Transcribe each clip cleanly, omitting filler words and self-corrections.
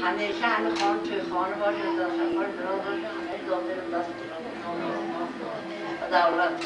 همیشه همه خانه توی خانه باشه، داخل دراز باشه، همه داخل دست دولت.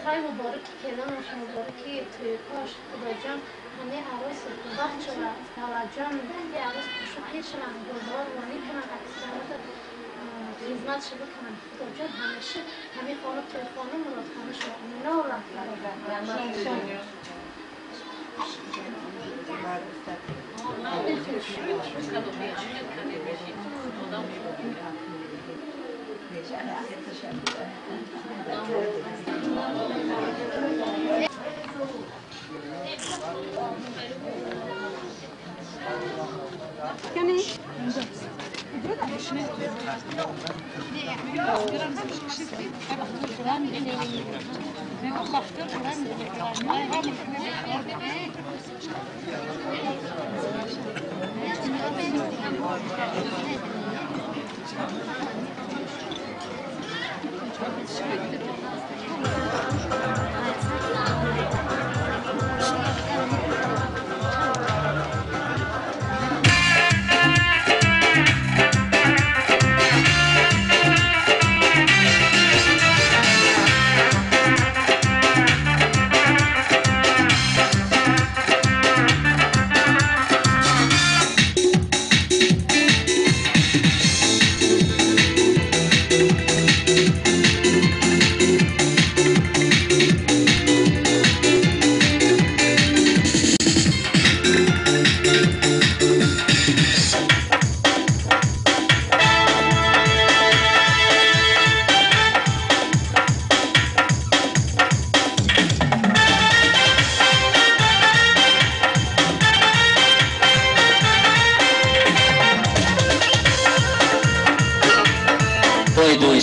خیلی مبارکی کلامش مبارکی توی کاش خدا جان همه عروس وقت شود توجه یه عروس خوشحال شوند گلدار وانی کنند اکثرات خدمت شو بکنند خدا جان همیشه همه خانه توی خانه مراد خانه شود نورم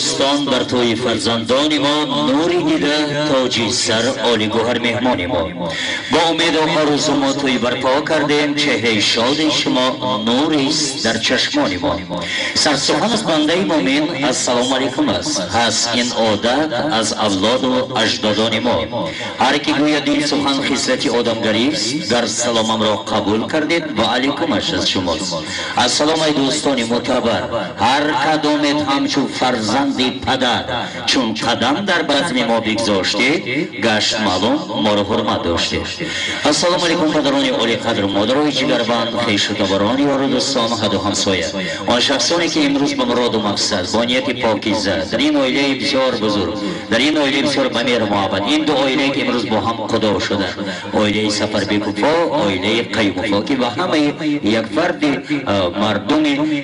دوستان بر توی فرزندان ما نوری دیده تاجی سر عالی گوهر مهمان ما با امید و آرزو ما توی برپا کردیم چهره شاد شما نوریست در چشمان ما سرسخن از بنده مومن السلام علیکم است هست این عادت از اولاد و اجدادان ما هر کی گوید این سخن خصلت آدمگری است در سلامم را قبول کردید و علیکمش از شماست. السلام ای دوستان معتبر هر کدامت همچون فرزند پدر چون قدم در بزم ما بگذاشتید گشت معلوم ما را حرمت داشتید. السلام علیکم پدران عالی قدر مادرای جگربند خویش و تباران یار و دوستان حد و همسایه آن شخصانی که امروز به مراد و مقصد با نیت پاکیزه در این عائله بسیار بزرگ در این عائله بسیار به مهر محبت این دو عائله که امروز با هم خدا شده عائله سفربیکوفا عائله قیوموفا که به همه یک فرد مردم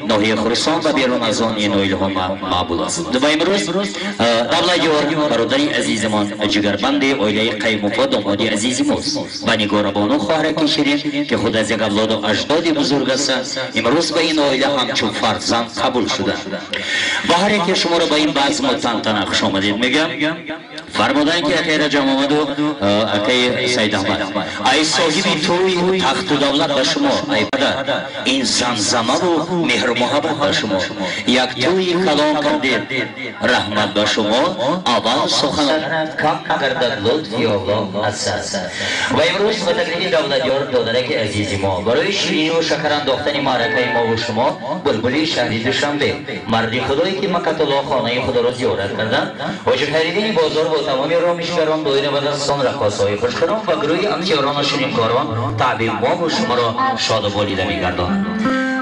ناحیه خراسان و بیرون از آن این عائله ها معبود است. و امروز دولت برادر عزیزمان جگربند عائله قیوموفا داماد عزیز ماست و نگاربانو خواهر شیرین که خود از یک اولاد و اجداد بزرگ هستند امروز به این عائله همچون فرزند قبول شده. و هر یک شما را به این بزم و تنتنه خوش آمدید میگم. فرمودن که اکی رجب آمد و اکی سید احمد ای صاحب توی تخت و دولت به شما ای پدر این زمزمه و مهر و محبت به شما یک توی کلام کردید Раҳмат ба шумо. Аввал сухан кам гардад лутфи Аллоҳ аз сар. Ва имрӯз ба таклифи давлатёр додараки азизи мо барои ширинию шакар андохтани маъракаи мо ва шумо булбули шаҳри Душанбе, марди худое ки Макатулло хонаи худоро зиёрат карданд, ҳоҷи Хайриддини бозор бо тамоми ромишгарон, доира ба дастон, раққосҳои хушқирон ва гурӯҳи амтиёрону ширимкорон таъби мо ва шуморо шоду болида мегардонанд.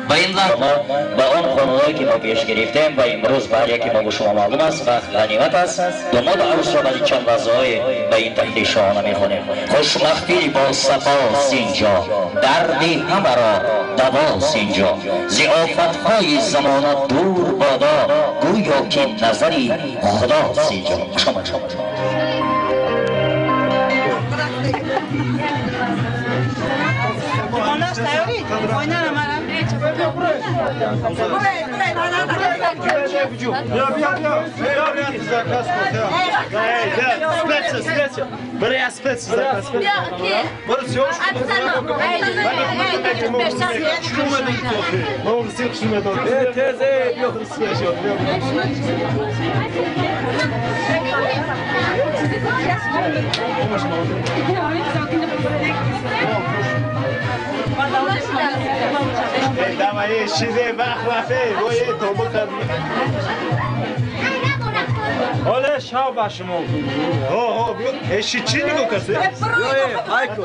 Ба ин лаҳза ба он қонунҳое ки мо пеш гирифтем ва имрӯз ба ҳар яке мо бо шумо маълум аст, вақт ғанимат аст. Домоду арӯсро баъди чанд лаҳзаҳое ба ин тахти шоҳона мехонем. Хушмахфил бо сафост инҷо, дарди ҳамаро давост инҷо, зи офатҳои замона дур бодо, гӯё ки назари худост инҷо. Хуш омад. حالا شب با شما. ها ها بیا. چی چی نگاه کسی؟ بیا ایکو.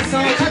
Thank you.